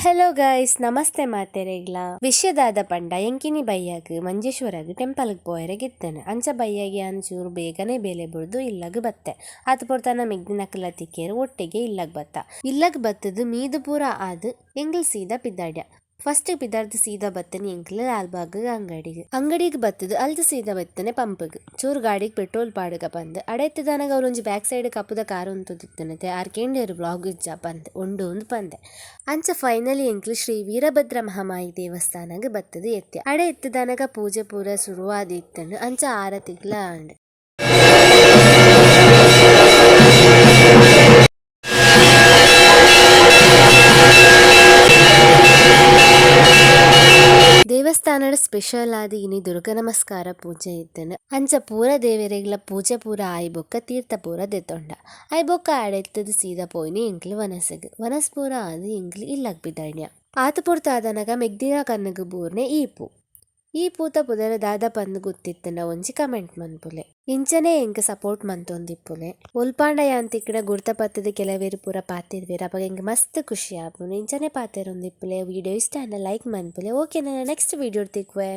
Hello guys, namaste ಮಾತೆರೆಗ್ಲ. ವಿಷಯ ದಾದ ಪಂಡ ಎಂಕಿನಿ ಬಯ್ಯಗ್ ಮಂಜೇಶ್ವರಗ್ ಟೆಂಪಲ್ ಗ್ ಪೋಯೆರೆಗಿತ್ತುಂಡು. ಅಂಚ ಬಯ್ಯಗ್ ಯಾನ್ ಚೂರು ಬೇಗನೆ ಬೇಲೆ ಬುಡ್ದು ಇಲ್ಲಗ್ ಬತ್ತೆ. ಆತ್ ಪೊರ್ತನ ಮೆಗ್ದಿನಕುಲ್ಲ ತಿಕ್ಯೆರ್ ಒಟ್ಟಿಗೆ ಇಲ್ಲಗ್ ಬತ್ತ. ಇಲ್ಲಗ್ ಬತ್ತುದು ಮೀದ್ ಪೂರ ಆದ್ ಎಂಕುಲು ಸೀದಾ ಪಿದಾಡ್ಯ. ಫಸ್ಟ್ ಪಿದಾಡ್ದ್ ಸೀದಾ ಬತ್ತುನಿ ಎಂಕುಲು ಲಾಲ್ಬಾಗ್ ಅಂಗಡಿಗ್. ಅಂಗಡಿಗ್ ಬತ್ತುದು ಅಲ್ತ್ ಸೀದಾ ಬತ್ತುನೆ ಪಂಪ್ ಗ್. ಚೂರು ಗಾಡಿಗ್ ಪೆಟ್ರೋಲ್ ಪಾಡುಗ ಪಂದ್. ಅಡೆ ಇತ್ತುದಾನಗ ಅವ್ಲೊಂಜಿ ಬ್ಯಾಕ್ ಸೈಡ್ ಕಪ್ಪುದ ಕಾರ್ ಉಂತುದಿತ್ತುಂಡು ಆರ್ ಕೇಂಡೆರ್ ವ್ಲೋಗ್ ಇಜ್ಜ ಪಂದ್ ಉಂಡು ಅಂದ್ ಪಂದೆ. ಅಂಚ ಫೈನಲಿ ಎಂಕುಲು ಶ್ರೀ ವೀರಭದ್ರ ಮಹಮ್ಮಾಯಿ ದೇವಸ್ಥಾನಗ್ ಬತ್ತುದು ಎತ್ಯ. ಅಡೆ ಇತ್ತುದಾನಗ ಪೂಜೆ ಪೂರ ಸುರು ಆದಿತ್ತುಂಡು ಅಂಚ ಆರತಿಗ್ಲ ಆಂಡ್. ದೇವಸ್ಥಾನಡ್ ಸ್ಪೆಷಲ್ ಆದ್ ಇನಿ ದುರ್ಗ ನಮಸ್ಕಾರ ಪೂಜೆ ಇತ್ತ್ಂಡ್. ಅಂಚ ಪೂರ ದೇವೆರೆಗ್ಲ ಪೂಜೆ ಪೂರ ಆಯಿ ಬೊಕ್ಕ ತೀರ್ಥ ಪೂರ ದೆತೊಂಡ. ಆಯಿ ಬೊಕ್ಕ ಆಡೆತ್ತುದು ಸೀದಾ ಪೋಯಿನಿ ಎಂಕ್ಲು ವನಸುಗು. ವನಸ್ ಪೂರ ಆದ್ ಎಂಕ್ಲು ಇಲ್ಲಗ್ ಪಿದಾಡ್ಯ. ಆತ್ ಪೊರ್ತು ಆದನಗ ಮೆಗ್ದಿನ ಕಣ್ಣುಗು ಬೂರ್ನೆ ಈ ಪೂ. ಈ ಪೂತ ಪುದರ್ ದಾದ ಪಂದ್ ಗೊತ್ತಿತ್ತ್ಂಡ ಒಂಜಿ ಕಮೆಂಟ್ ಮನ್ಪುಲೆ. ಇಂಚನೆ ಎಂಕ್ ಸಪೋರ್ಟ್ ಮಂತೊಂದಿಪ್ಪುಲೆ. ಒಲ್ಪಾಂಡ ಯಾನ್ ತಿಕ್ಕ್ಂಡ ಗುರ್ತ ಪತ್ತುದು ಕೆಲವೆರ್ ಪೂರ ಪಾತೆರ್ವೆರ್ ಅಪಗ ಎಂಕ್ ಮಸ್ತ್ ಖುಷಿ ಆಪುಂಡು. ಇಂಚನೆ ಪಾತೆರೊಂದಿಪ್ಪುಲೆ. ವಿಡಿಯೋ ಇಷ್ಟ ಆಂಡ ಲೈಕ್ ಮನ್ಪುಲೆ. ಓಕೆ ನನ ನೆಕ್ಸ್ಟ್ ವಿಡಿಯೋ ತಿಕ್ಕುವೆ.